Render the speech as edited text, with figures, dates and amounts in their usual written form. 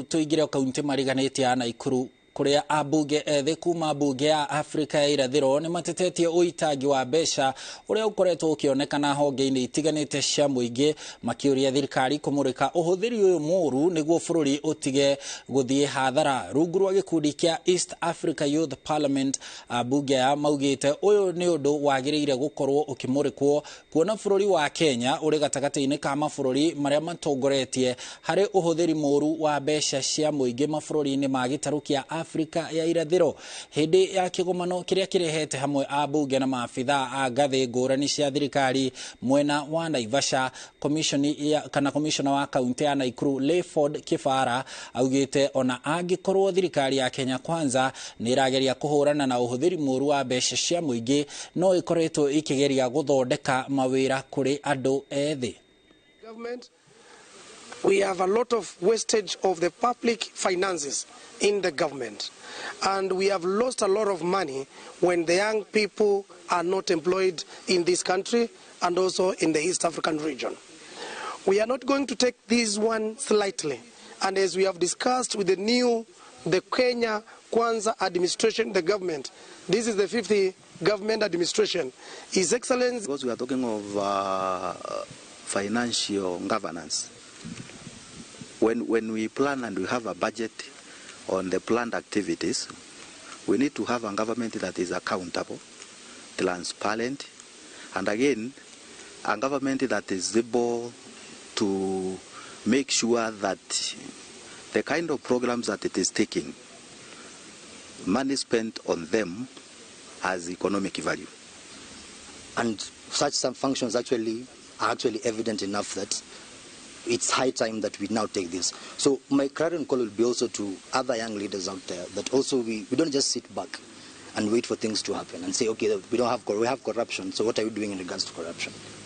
Tũingĩre kaunti mariganĩtie ya Naikuru, kũrĩa ambunge ethĩ kuma mbunge ya Afrika ya irathĩro nĩ matetetie ũitangi wa mbeca ũrĩa ũkoretwo ũkĩonekana honge-inĩ itiganĩte cia mũingĩ, makĩũria thirikari kũmũrĩka ũhũthĩri ũyũ mũũru nĩguo bũrũri ũtige gũthiĩ hathara. Rungu rwa gĩkundi kĩa East Africa Youth Parliament, ambunge aya maugĩte ũyũ nĩ ũndũ wagĩrĩire gũkorwo ũkĩmũrĩkwo, kuona bũrũri wa Kenya ũrĩ gatagatĩ-inĩ ka mabũrũri marĩa matongoretie harĩ ũhũthĩri mũũru wa mbeca cia mũingĩ mabũrũri-inĩ ma gĩtarũ kĩa Afrika ya irathĩro. Hĩndĩ ya kĩgomano kĩrĩa kĩrehete hamwe ambunge na maabithaa a ngathĩ ngũrani cia thirikari mwena wa Naivasha, kana komishona wa kaunti ya Naikuru Layford Kibara augĩte ona angĩkorwo thirikari ya Kenya Kwanza nĩ ĩrageria kũhũrana na ũhũthĩri mũũru wa mbeca cia mũingĩ, no ĩkoretwo ĩkĩgeria gũthondeka mawĩra kũrĩ andũ ethĩ. Government, we have a lot of wastage of the public finances in the government, and we have lost a lot of money when the young people are not employed in this country and also in the East African region. We are not going to take this one slightly, and as we have discussed with the Kenya Kwanza administration, the government, this is the fifth government administration, His Excellency. Because we are talking of financial governance. When we plan and we have a budget on the planned activities, we need to have a government that is accountable, transparent, and again, a government that is able to make sure that the kind of programs that it is taking, money spent on them has economic value. And such some functions actually are actually evident enough that it's high time that we now take this. So my clarion call will be also to other young leaders out there that also we don't just sit back and wait for things to happen and say, okay, we don't have, we have corruption, so what are we doing in regards to corruption?